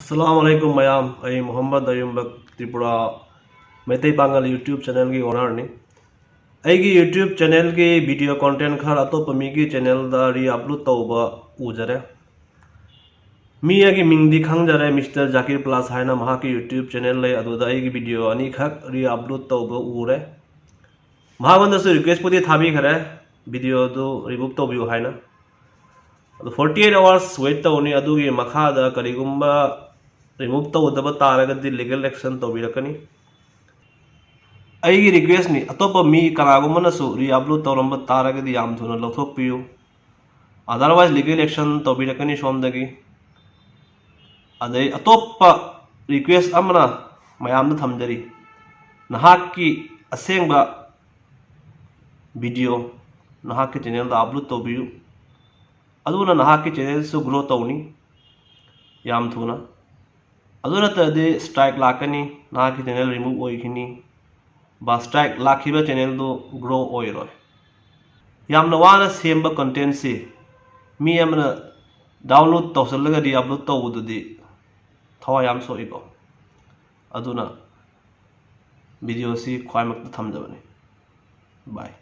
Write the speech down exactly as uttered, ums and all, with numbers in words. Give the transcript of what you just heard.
ꯑꯁꯂꯥꯃꯨ ꯑꯂꯥꯏꯀꯨꯝ ꯃꯌꯥꯝ, ꯑꯩ ꯃꯨꯍꯝꯃꯗ ꯑꯌꯨꯝꯕꯛ, ꯇ꯭ꯔꯤꯄꯨꯔꯥ ꯃꯩꯇꯩ ꯄꯥꯉꯜ YouTube channelꯒꯤ ownerꯅꯤ꯫ ꯑꯩꯒꯤ YouTube channelꯒꯤ video content ꯈꯔ ꯑꯇꯣꯞꯄ ꯃꯤꯒꯤ channelꯗ re-upload ꯇꯧꯕ ꯎꯖꯔꯦ꯫ ꯃꯤ ꯑꯩꯒꯤ ꯃꯤꯡꯗꯤ ꯈꯪꯖꯔꯦ, ꯃꯤꯁꯇꯔ ꯖꯥꯀꯤꯔ ꯄ꯭ꯂꯥꯁ ꯍꯥꯏꯅ ꯃꯍꯥꯛꯀꯤ YouTube channel ꯂꯩ, ꯑꯗꯨꯗ ꯑꯩꯒꯤ video ꯑꯅꯤꯈꯛ re-upload ꯇꯧꯕ ꯎꯔꯦ꯫ ꯃꯍꯥꯛꯉꯣꯟꯗꯁꯨ requestꯄꯨꯗꯤ ꯊꯥꯕꯤꯈꯔꯦ videoꯗꯨ remove ꯇꯧꯕꯤꯌꯨ ꯍꯥꯏꯅ꯫ ꯑꯗꯨ forty eight hours wait ꯇꯧꯅꯤ, ꯑꯗꯨꯒꯤ ꯃꯈꯥꯗ ꯀꯔꯤꯒꯨꯝꯕ remove ꯇꯧꯗꯕ ꯇꯥꯔꯒꯗꯤ legal action ꯇꯧꯕꯤꯔꯛꯀꯅꯤ꯫ ꯑꯩꯒꯤ requestꯅꯤ, ꯑꯇꯣꯞꯄ ꯃꯤ ꯀꯅꯥꯒꯨꯝꯕꯅꯁꯨ re-upload ꯇꯧꯔꯝꯕ ꯇꯥꯔꯒꯗꯤ ꯌꯥꯝ ꯊꯨꯅ ꯂꯧꯊꯣꯛꯄꯤꯌꯨ, otherwise legal action ꯇꯧꯕꯤꯔꯛꯀꯅꯤ ꯁꯣꯝꯗꯒꯤ꯫ ꯑꯗꯩ ꯑꯇꯣꯞꯄ request ꯑꯃꯅ ꯃꯌꯥꯝꯗ ꯊꯝꯖꯔꯤ, ꯅꯍꯥꯛꯀꯤ ꯑꯁꯦꯡꯕ video ꯅꯍꯥꯛꯀꯤ channelꯗ upload ꯇꯧꯕꯤꯌꯨ, ꯑꯗꯨꯅ ꯅꯍꯥꯛꯀꯤ channelꯁꯨ grow ꯇꯧꯅꯤ ꯌꯥꯝ ꯊꯨꯅ꯫ ꯑꯗꯨ ꯅꯠꯇ꯭ꯔꯗꯤ strike ꯂꯥꯛꯀꯅꯤ, ꯅꯍꯥꯛꯀꯤ channel remove ꯑꯣꯏꯈꯤꯅꯤ, ꯕꯥ strike ꯂꯥꯛꯈꯤꯕ channelꯗꯨ grow ꯑꯣꯏꯔꯣꯏ꯫ ꯌꯥꯝꯅ ꯋꯥꯅ ꯁꯦꯝꯕ contentꯁꯤ ꯃꯤ ꯑꯃꯅ download ꯇꯧꯁꯤꯜꯂꯒ re-upload ꯇꯧꯕꯗꯨꯗꯤ ꯊꯋꯥꯏ ꯌꯥꯝ ꯁꯣꯛꯏꯀꯣ꯫ ꯑꯗꯨꯅ videoꯁꯤ ꯈ꯭ꯋꯥꯏꯃꯛꯇ ꯊꯝꯖꯕꯅꯤ꯫ Bye꯫